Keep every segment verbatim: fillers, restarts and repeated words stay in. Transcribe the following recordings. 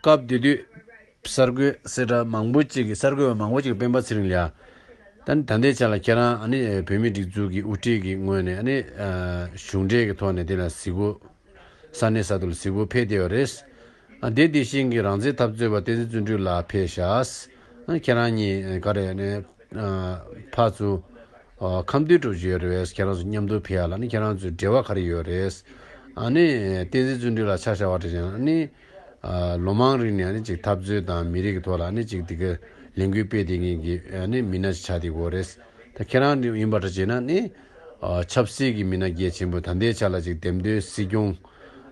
སྐབས་དེ་དུས་གསར་འགོད་གསལ་བསྒྲགས་མང་པོ་ཅིག་གིས་གསར་འགོད་པ་མང་པོ་ཅིག་གིས་སྤེན་པ་ཚེ་རིང་ལ་ཡ། ད་ད་ལྟའི་ཆ་ལ་ཁྱེད་རང་ཨ་ནི་བོད་མིའི་སྒྲིག་འཛུགས་ཀྱི་དབུ་ཁྲིད་ཀྱི་ངོས་ནས་ཨ་ནི་གཞུང་འབྲེལ་གྱི་ཐོག་ནས་དེ་ལ་གཟིགས་སྐོར། ས་གནས་ས་ཐོག་ལ་གཟིགས་སྐོར་ཕེབས་བསྡད་ཡོད་རེད། ཨ་དེ་དེ་བཞིན་གྱི་རང་བཙན་འཐབ་རྩོད་པ་བསྟན་འཛིན་བརྩོན་འགྲུས་ལགས་ཕེབས་ཤག་ཨ་ཁྱེད་རང་གཉིས་ག་རེ་ནས་ཕར་ཚུར་ཁམས་བསྡུས་གྲུབ་ཀྱི་ཡོད་རེད། ཁྱེད་རང་ཚོ་མཉམ་དུ་ཕེབས་ཡ་ལ་ནི་ཁྱེད་རང་ཚོའི་འབྲེལ་བ་ག་རེ་ཡོད་རེད། ཨ་ནི་བསྟན་འཛིན་བརྩོན་འགྲུས་ལགས་ཆ་བཞག་པ་འདྲ་བྱས་ན་ནི་ལོ་མང་རིང་ནས་ནི་ཅིག་འཐབ་རྩོད་དང་མི་རིགས་ཀྱི་ཐོག་ལ་ནི་ཅིག་དེ་ག་ལས་འགུལ་སྤེལ་བསྡད་མཁན་གྱི་ནི་མི་སྣ་ཞིག་ཆགས་བསྡད་ཡོད་རེད། ད་ཁྱེད་རང་ཡིན་པ་འདྲ་བྱས་ན་ནི། ཨ་ཆབ་སྲིད་ཀྱི་མི་སྣ་གལ་ཆེན་པོ་ད་ལྟའི་ཆ་ལ་ཅིག་འདེམས་ཐོན་སྲིད་སྐྱོང་།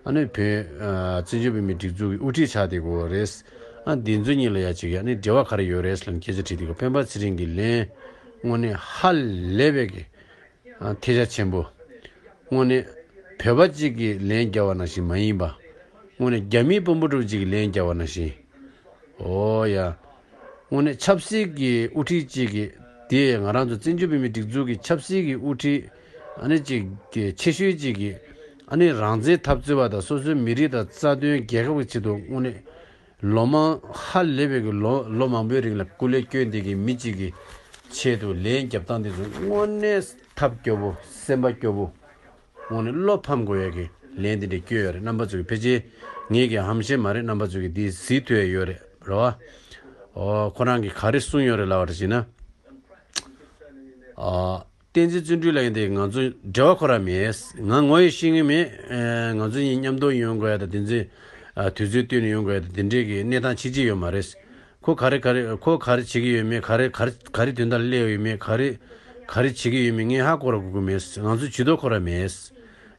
ཨ་ནི་བོད་ཨ་བཙན་བྱོལ་བོད་མིའི་སྒྲིག་འཛུགས་ཀྱི་དབུ་ཁྲིད་ཆགས་བསྡད་ཡོད་རེད། ཨ་འདི་ཚོ་གཉིས་ལ་ཡ་ཅིག་ཡ་ནི་འབྲེལ་བ་ག་རེ་ཡོད་རེད་ལབ་ནས་སྐད་ཆ་དྲིས་དུས་སྐབས་སྤེན་པ་ཚེ་རིང་གིས་ལན་དངོས་གནས་ཧ་ལས་པའི་གི་ཨ་ཐལ་ཆ་ཆེན་པོ། དངོས་གནས་བོད་པ་གཅིག་གིས་ལན་བརྒྱབ་པ་ནང་བཞིན་མ་ཡིན་པ། དངོས་གནས་རྒྱ་མིའི་དཔོན་པོ་གྲུབ་གཅིག་གིས་ལན་བརྒྱབ་པ་ནང་བཞིན། ཨོ་ཡ། དངོས་གནས་ཆབ་སྲིད་ཀྱི་དབུ་ཁྲིད་ཅིག་གིས་དེ་ང་རང་ཚོ་བཙན་བྱོལ་བོད་མིའི་སྒྲིག་འཛུགས་ཀྱི་ཆབ་སྲིད་ཀྱི་དབུ་ཁྲིད་ཨ་ནི་ཅིག་གི་ཆེ་ཤོས་ཅིག་གིས་ཨ་ནི་རང་བཙན་འཐབ་རྩོད་པ་དང་སོ་སོའི་མི་རིགས་དང་རྩ་དོན་རྒྱལ་ཁབ་ཀྱི་ཆེད་དུ་དངོས་གནས་ལོ་མང་ཧ་ལས་པའི་གི་ལོ་ལོ་མང་པོའི་རིང་ལ་སྐུ་ལས་བསྐྱོན་བསྡད་ཀྱི་མི་ཅིག་གི་ཆེད་དུ་ལན་རྒྱབ་སྟངས་དེ་ཚོ་དངོས་གནས་ཐབས་སྐྱོ་པོ་སེམས་པ་སྐྱོ་པོ། དངོས་གནས་བློ་ཕམ་དགོས་ཡ་གི་ལན་དེ་འདྲ་བསྐྱོན་ཡོད་རེད། རྣམ་པ་ཚོ་གི་ཕལ་ཆེར་ངེད་ཀྱི་ཧམ་ཤེད་མ་རེད། རྣམ་པ་ཚོ་གི་འདི་གཟིགས་ཐུབ་ཡ་ཡོད་རེད་རོ། ཨོ་ཁོ་རང་གིས་ག་རེ་གསུངས་ཡོད་རེད་ལབ་པ་རེད་ཟེར་ན། ཨ་བསྟན་འཛིན་བརྩོན་འགྲུས་ལགས་ཡིན་ཏེ་ང་ཚོ་འབྲེལ་བ་ཁོ་རང་མེད། ང་ངོ་ཡི་ཤེས་ངེས་མེད། ཨེ་ང་ཚོ་གཉིས་མཉམ་དུ་ཡོང་དགོས་ཡ་དང་དེ་ཚོའི་ཨ་དུས་ཚོད་བཏོན་ནས་ཡོང་དགོས་ཡ་དང་དེ་འདྲས་ཀྱི་གནས་སྟངས་ཕྱིན་ཅི་ཡོད་མ་རེད། ཁོ་ག་རེ་ག་རེ་ཁོ་ག་རེ་བྱེད་ཀྱི་ཡོད་མེད། ག་རེ་ག་རེ་ག་རེ་དོན་དག་སླེབས་ཡོད་མེད། ག་རེ་ག་རེ་བྱེད་ཀྱི་ཡོད་མེད་ངས་ཧ་གོ་ར་གོ་གི་མེད། ང་ཚོ་ཇུས་གཏོགས་ཁོ་ར་མེད།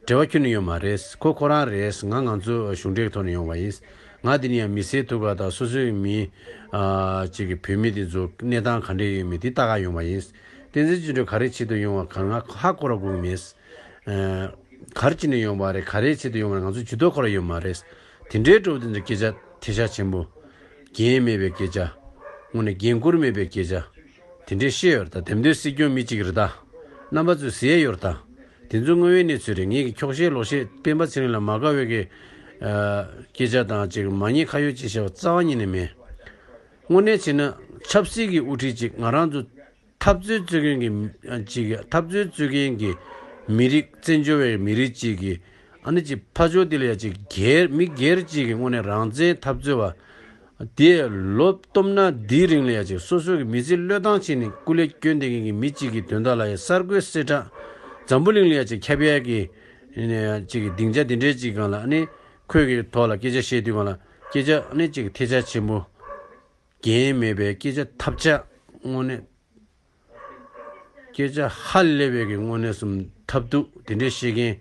འབྲེལ་བ་ཁྱོན་ནས་ཡོད་མ་རེད། ཁོ་ཁོ་རང་རེད། ང་ང་ཚོ་གཞུང་འབྲེལ་གྱི་ཐོག་ནས་ཡོང་བ་ཡིན། ང་འདི་ནས་ཡང་མི་སེར་ཐུག་ག་དང་སོ་སོའི་མི་ཨ་ཅིག་གི་བོད་མི་དེ་ཚོ་གནས་སྟངས་ག་འདྲས་ཡོད་མེད་དེ་ལྟ་ག་ཡོང་བ་ཡིན། བསྟན་འཛིན་བརྩོན་འགྲུས་ག་རེ་བྱེད་དུ་ཡོང་བ་ག་ང་ཧ་གོ་ར་གོ་གི་མེད། ཨ་ག་རེ་བྱེད་ནས་ཡོང་བ་རེད། ག་རེ་བྱེད་དུ་ཡོང་བ་རེད། ང་ཚོ་ཇུས་གཏོགས་ཁོ་ར་ཡོད་མ་རེད། དེ་འདྲའི་འགྲོ་དེ་འདྲ་སྐད་ཆ་ཐལ་ཆ་ཆེན་པོ། འགན་མེད་པའི་སྐད་ཆ། དངོས་གནས་འགན་འཁུར་མེད་པའི་སྐད་ཆ། དེ་འདྲའི་བཤད་ཡོད་རེད་ད། འདེམས་ཐོན་སྲིད་སྐྱོང་མི་གཅིག་རེད་ད། རྣམ་པ་ཚོས་ཟེར་ཡོད་རེད་ད། དེ་ཚོ་དངོས་ཡོད་གནས་ཚུལ་རེད། ངེད་ཀྱི་འཁྱོག་བཤད་ལོག་བཤད་སྤེན་པ་ཚེ་རིང་ལ་མ་དགའ་བའི་གི་ཨ་སྐད་ཆ་དང་ཅིག་མ་ཉེས་ཁ་གཡོག་ཅིག་བཤད་པ་རྩ་བ་ཉིད་ནས་མེད། དངོས་གནས་བྱས་ན་ཆབ་སྲིད་ཀྱི་དབུ་ཁྲིད་ཅིག་ང་རང་ཚོ་འཐབ་རྩོད་རྩོད་མཁན་གྱི་ཅིག་འཐབ་རྩོད་རྩོད་མཁན་གྱི་མི་རིགས་བཙན་བྱོལ་བའི་མི་རིགས་ཅིག་གི་ཨ་ནི་ཅིག་ཕ་ཕྱོགས་འདི་ལ་ཡ་ཅིག་སྒེར་མི་སྒེར་ཅིག་གི་དངོས་གནས་རང་བཙན་འཐབ་རྩོད་པ། དེ་ལོ་སྟོང་ཕྲག་འདིའི་རིང་ལ་ཡ་ཅིག་སོ་སོ་གི་མི་ཚེ་བློས་བཏང་བྱས་ནས་སྐུ་ལས་བསྐྱོན་བསྡད་མཁན་གྱི་མི་གཅིག་གི་དོན་དག་ལ་ཡ་གསར་འགོད་གསལ་བསྒྲགས་འཛམ་བུ་གླིང་ལ་ཡ་ཅིག་ཁྱབ་ཡས་ཀྱི་ཅིག་གི་སྡིངས་ཆ་འདི་འདྲའི་ཅིག་སྒང་ལ་ཨ་ནི་ཁོས་ཀྱི་ཐོག་ལ་སྐད་ཆ་བཤད་དུས་སྒང་ལ་སྐད་ཆ་ཨ་ནི་ཅིག་ཐལ་ཆ་ཆེན་པོ། འགན་མེད་པའི་སྐད་ཆ་ཐབས་ཆག་དངོས་གནས། སྐད་ཆ་ཧ་ལས་པའི་གི་དངོས་གནས་སུ་ཐབས་སྡུག་དེ་འདྲའི་བཤད་མཁན།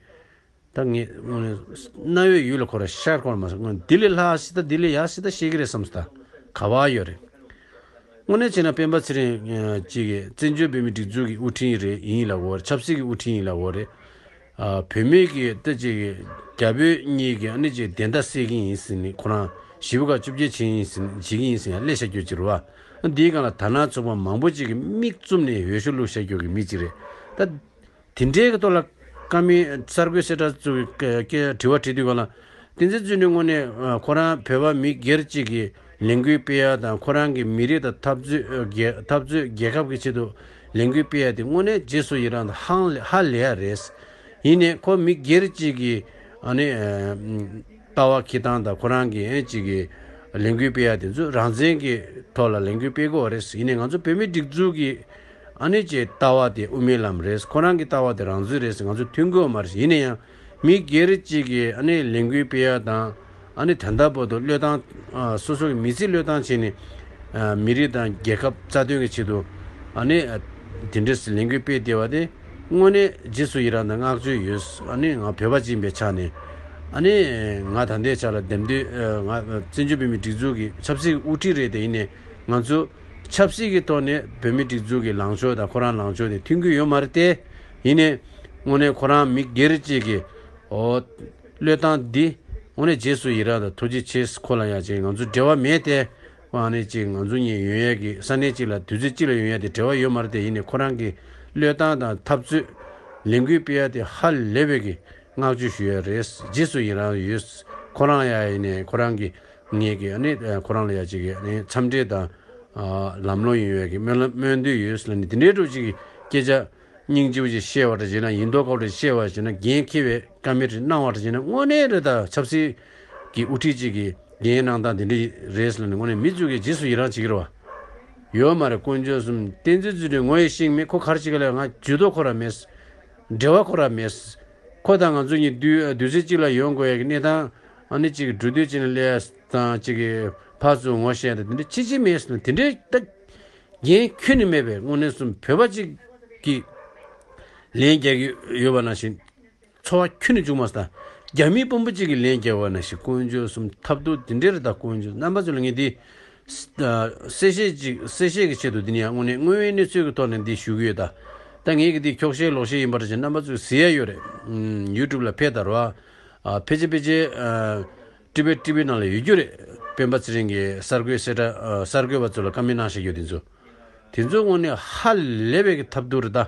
ད་ངས་དངོས་གནས་རྣ་བའི་ཡུལ་ལ་འཁོར་ར་ཤར་འཁོར་མ་སོང་། དངོས་གནས་འདི་ལས་ལྷག་ཤི་ད་འདི་ལས་ཡག་ཤི་ད་བཤད་ཀྱི་རེད་བསམ་སོང་། ད་ག་བ་ཡོད་རེད། དངོས་གནས་བྱས་ན་སྤེན་པ་ཚེ་རིང་ཨ་ཅིག་གི་བཙན་བྱོལ་བོད་མིའི་སྒྲིག་འཛུགས་ཀྱི་དབུ་ཁྲིད་རེད་ཡིན་ལབ་ཡོད་རེད། ཆབ་སྲིད་ཀྱི་དབུ་ཁྲིད་ཡིན་ལབ་ཡོད་རེད། ཨ་བོད་མི་གི་ད་ཅིག་གི་རྒྱ་བོད་གཉིས་ཀྱི་ཨ་ནི་ཅིག་བདེན་མཐའ་གསལ་མཁན་ཡིན་ཟེར་ནས་ཁོ་རང་བཞི་པོ་ཁ་བཅོ་བརྒྱད་བྱེད་ཡིན་ཟེར་བྱེད་ཀྱི་ཡིན་ཟེར་ཡང་སླེབས་བཞག་རྒྱུ་ཅིག་རེད་བ། འདིའི་སྒང་ལ་དར་ནག་ཚོགས་པ་མང་པོ་ཅིག་གིས་མིག་བཙུམ་ནས་འོས་ཤོག་བླུགས་བཞག་རྒྱུ་གི་མི་ཅིག་རེད། ད་དེ་འདྲའི་གི་ཐོག་ལ་བཀའ་མོལ་གསར་འགོད་གསལ་བསྒྲགས་ཚོ་གི་དྲི་བ་དྲིས་དུས་སྒང་ལ་བསྟན་འཛིན་བརྩོན་འགྲུས་དངོས་གནས་ཁོ་རང་བོད་པ་མི་སྒེར་གཅིག་གིས་ལས་འགུལ་སྤེལ་ཡ་དང་ཁོ་རང་གི་མི་རིགས་དང་འཐབ་རྩོད་རྒྱལ་འཐབ་རྩོད་རྒྱལ་ཁབ་ཀྱི་ཆེད་དུ་ལས་འགུལ་སྤེལ་ཡ་དེ་དངོས་གནས་རྗེས་སུ་ཡི་རང་དང་ཧང་ཧ་ལས་ཡ་རེད། ཡིན་ནའི་ཁོ་མི་སྒེར་གཅིག་གིས་ཨ་ནི་ལྟ་བ་འཁྱེར་སྟངས་དང་ཁོ་རང་གི་ཨེ་གཅིག་གི་ལས་འགུལ་སྤེལ་ཡ་དེ་ཚོ་རང་བཙན་གྱི་ཐོག་ལ་ལས་འགུལ་སྤེལ་དགོས་རེད། ཡིན་ནའི་ང་ཚོ་བོད་མིའི་སྒྲིག་འཛུགས་ཀྱི་ཨ་ནི་ཅིག་ལྟ་བ་དེ་དབུ་མའི་ལམ་རེད། ཁོ་རང་གི་ལྟ་བ་དེ་རང་བཙན་རེད། ང་ཚོ་མཐུན་དགོས་མ་རེད། ཡིན་ན་ཡང་མི་སྒེར་གཅིག་གིས་ཨ་ནི་ལས་འགུལ་སྤེལ་ཡ་དང་ཨ་ནི་ད་ལྟ་བར་དུ་བློས་བཏང་ཨ་སོ་སོ་གི་མི་ཚེ་བློས་བཏང་བྱས་ནས་ཨ་མི་རིགས་དང་རྒྱལ་ཁབ་རྩ་དོན་གྱི་ཆེད་དུ་ཨ་ནི་ཨ་དེ་འདྲས་ལས་འགུལ་སྤེལ་བསྡད་པ་དེ་དངོས་གནས་རྗེས་སུ་ཡི་རང་དང་བསྔགས་བརྗོད་ཡོད། ཨ་ནི་ང་བོད་པ་ཅིག་ཡིན་པའི་ཆ་ནས་ཨ་ནི་ང་ད་ལྟའི་ཆ་ལ་འདེམས་ཐོན་ཨ་ང་བཙན་བྱོལ་བོད་མིའི་སྒྲིག་འཛུགས་ཀྱི་ཆབ་སྲིད་དབུ་ཁྲིད་རེད་དེ། ཡིན་ནའི་ང་ཚོ་ཆབ་སྲིད་ཀྱི་ཐོག་ནས་བོད་མིའི་སྒྲིག་འཛུགས་ཀྱི་ལངས་ཕྱོགས་དང་ཁོ་རང་ལངས་ཕྱོགས་དེ་མཐུན་གྱི་ཡོད་མ་རེད་དེ། ཡིན་ནའི་དངོས་གནས་ཁོ་རང་མི་སྒེར་གཅིག་གི་ཨོ་བློས་བཏང་འདི་དངོས་གནས་རྗེས་སུ་ཡི་རང་དང་ཐུགས་རྗེ་ཆེ། ཁོ་ལ་ཡ་ཅིག་ང་ཚོ་འབྲེལ་བ་མེད་དེ། ཨ་ནི་ཅིག་ང་ཚོ་གཉིས་ཡོང་ཡས་ཀྱི་ས་གནས་གཅིག་ལ་དུས་ཚོད་གཅིག་ལ་ཡོང་ཡས་དེ་འབྲེལ་བ་ཡོད་མ་རེད་དེ། ཡིན་ནའི་ཁོ་རང་གི་བློས་བཏང་དང་འཐབ་རྩོད་ལས་འགུལ་སྤེལ་ཡ་དེ་ཧ་ལས་པའི་གི་བསྔགས་བརྗོད་ཞུ་ཡ་རེད། རྗེས་སུ་ཡི་རང་ཡོད། ཁོ་རང་ཡ་ཡིན་ནའི་ཁོ་རང་གི་ ངས་ཀྱི་ཨ་ནི་ཁོ་རང་ལ་ཡ་ཅིག་གི་ཨ་ནི་འཚམས་འདྲི་དང་ལམ་ལྷོང་ཡོང་ཡ་གི་སྨོན་ལམ་སྨོན་འདུན་ཡོད་ཟེར་ལ་ནི་དེ་འདྲའི་འགྲོ་ཅིག་གི་སྐད་ཆ་སྙིང་རྗེ་པོ་ཅིག་བཤད་པ་འདྲ་བྱས་ན་ཡིན་མདོག་ཁ་པོ་འདྲ་བཤད་པ་བྱས་ན་འགན་འཁྱེར་བའི་བཀའ་མོལ་རེ་གནང་བ་འདྲ་བྱས་ན་དངོས་གནས་རེད། ད་ཆབ་སྲིད་ཀྱི་དབུ་ཁྲིད་ཅིག་གི་འགན་གནང་སྟངས་དེ་འདྲ་རེད་ཟེར་ལ་ནི་དངོས་གནས་མི་ཚོས་ཀྱི་རྗེས་སུ་ཡི་རང་བྱེད་ཀྱི་རེད་བ། ཡོད་མ་རེད། དཀོན་མཆོག་གསུམ་བསྟན་འཛིན་རྫུ་འཕྲུལ་ངོ་ཡི་ཤེས་མེད། ཁོ་ག་རེ་བྱེད་ཀྱི་ལ་ང་ཇུས་གཏོགས་ཁོ་ར་མེད། འབྲེལ་བ་ཁོ་ར་མེད། ཁོ་དང་ང་ཚོ་གཉིས་དུས་དུས་ཚོད་གཅིག་ལ་ཡོང་དགོས་ཡ་གི་གནས་སྟངས་ཨ་ནི་གཅིག་འགྲོ་དུས་གཅིག་ལ་སླེབས་དང་གཅིག་གི་ཕར་ཚུར་ངོ་ཤེས་དང་དེ་འདྲ་ཅི་ཅི་མེད་ཟེར་ན་དེ་འདྲའི་ད་འགན་ཁྱོན་ནས་མེད་པའི་དངོས་གནས་སུ་བོད་པ་གཅིག་གིས་ལན་རྒྱག་གི་ཡོད་པ་ནང་བཞིན། ཚོར་བ་ཁྱོན་ནས་བྱུང་མ་སོང་། རྒྱ་མི་དཔོན་པོ་གཅིག་གིས་ལན་བརྒྱབ་པ་ནང་བཞིན་དཀོན་མཆོག་གསུམ་ཐབས་སྡུག་འདི་འདྲའི་རེད། ད་དཀོན་མཆོག་རྣམ་པ་ཚོ་ལ་ངས་འདི་གསལ་བཤད་ཅིག་གསལ་བཤད་ཀྱི་ཆེད་དུ་འདི་ནས་ཡང་དངོས་གནས་དངོས་ཡོད་གནས་ཚུལ་གྱི་ཐོག་ནས་འདི་ཞུ་གི་ཡོད། ད་ད་ངས་ཀྱི་འདི་འཁྱོག་བཤད་ལོག་བཤད་ཡིན་པ་འདྲ་ཅིག་རྣམ་པ་ཚོས་གཟིགས་ཡ་ཡོད་རེད། ཡུ་ཊུབ་ལ་ཕེབས་དང་རོ། ཨ་ཕལ་ཆེར་ཕལ་ཆེར་ཨ་ཊི་བེཊ་ཊི་ཝི་ནང་ལ་ཡོད་རྒྱུ་རེད། སྤེན་པ་ཚེ་རིང་གིས་གསར་འགོད་གསལ་བསྒྲགས་ཨ་གསར་འགོད་པ་ཚོ་ལ་བཀའ་མོལ་གནང་བཞག་ཡོད་དེ་ཚོ། དེ་ཚོ་དངོས་གནས་ཧ་ལས་པའི་གི་ཐབས་སྡུག་རེད་ད།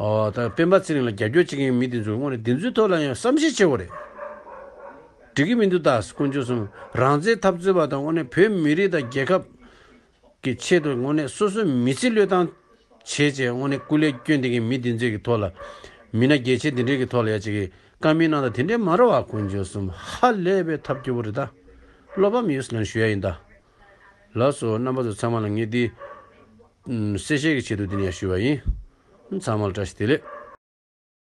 ཨོ་ད་སྤེན་པ་ཚེ་རིང་ལ་རྒྱབ་སྐྱོར་བྱེད་མཁན་མི་དེ་ཚོ་དངོས་གནས་དེ་ཚོའི་ཐོག་ལ་ཡང་བསམ་ཤེས་བྱེད་དགོས་རེད། འགྲིག་གི་མི་འདུག་ད་དཀོན་མཆོག་གསུམ། རང་བཙན་འཐབ་རྩོད་པ་དང་དངོས་གནས་བོད་མི་རིགས་དང་རྒྱལ་ཁབ་ཀྱི་ཆེད་དུ་དངོས་གནས་སོ་སོའི་མི་ཚེ་བློས་བཏང་བྱས་བྱས་དངོས་གནས་སྐུ་ལས་བསྐྱོན་བསྡད་མཁན་མི་དེ་ཚོའི་གི་ཐོག་ལ་མི་སྣ་རྒྱ་ཆེ་དེ་འདྲའི་གི་ཐོག་ལ་ཡ་ཅིག་གི་བཀའ་མོལ་གནང་ད་དེ་འདྲའི་མ་རེད་བ། དཀོན་མཆོག་གསུམ་ཧ་ལས་པའི་ཐབས་སྐྱོ་པོ་རེད་ད། བློ་ཕམ་ཡོད་ཟེར་ནས་ཞུ་ཡ་ཡིན་ད། ལགས་སོ། རྣམ་པ་ཚོ་ཚང་མ་ལ་ངས་འདི་གསལ་བཤད་ཀྱི་ཆེད་དུ་འདི་ནས་ཞུས་པ་ཡིན། ཚང་མ་ལ་བཀྲ་ཤིས་བདེ་ལེགས།